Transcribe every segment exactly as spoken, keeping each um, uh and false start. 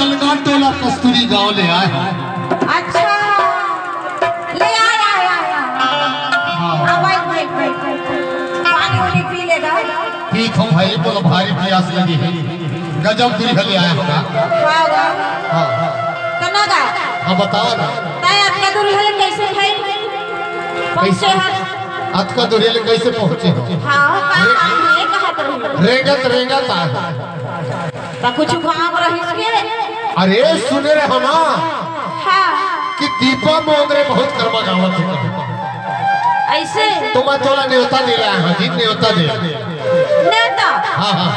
अलगा टोला कस्तूरी गांव ले आए हैं। अच्छा, ले आ, आ, आ, आ। हाँ। आ, बैठ, बैठ, बैठ, बैठ, बैठ। पानी उनी पी ले दा। पी थो भाई, बोलो, भारी प्यास लगी है। गजब दुल्हन ले आया होगा। हाँ, हाँ। हाँ, हाँ। कना गा? हाँ, बताओ ना। तय अतका दुल्हन कैसे भाई? पहुंचे कैसे? हर। अतका दुल्हन कैसे पहुंचे हो? हाँ, का काम है, कहा तो। रेंगत, रेंगत आ। त कुछ काम रहिस के? अरे सुने रे हमा, हाँ। कि दीपा मोंगरे बहुत कर्मा गावत हे। अइसे? तो मैं तोला नेवता दे लाया हूँ जी, नेवता दे। नेवता? हाँ, हाँ।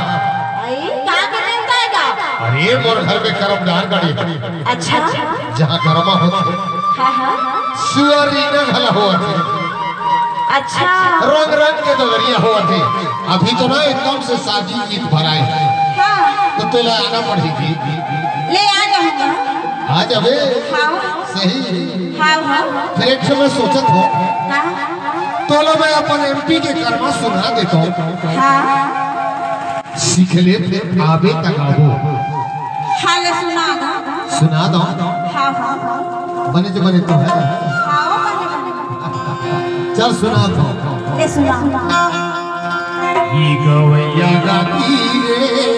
अई, का के नेवता हे का? अरे मोर घर में कर्मदार गाड़ी। अच्छा। जहाँ कर्मा होत हे। हाँ, हाँ। सुअर रीना घला होत हे। अच्छा। रंग रंग के दगरिया होत हे। अभी तो ना एकदम से शादी गीत भराए। हाँ। तो तोला आना पड़ही जी। ले आ जाऊंगा। आ जाबे। हाँ। सही। हाँ, हाँ। फिर एक समय सोचत हो। हाँ। तोला मैं अपन एमपी के कर्मा सुना देता हूँ। हाँ। सीख ले, आबे त गाबो। हाँ, ले सुना दो। सुना दो। हाँ, हाँ, हाँ। बने जो बने तो है। हाँ, वो बने, बने। चल सुना दो। ले सुना। ई गवैया गाती रे।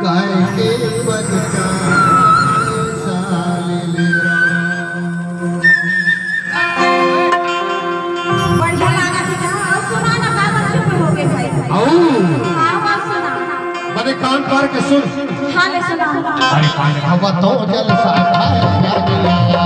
गाय के बदका साल ले। बढ़िया लागत हे। अउ सुना ना, का बात चुप हो गए भाई? अउ? हाँ, हाँ, सुना। बने कान पार के सुन। हाँ, ले सुना। अरे कान, अब तो जल साथ है।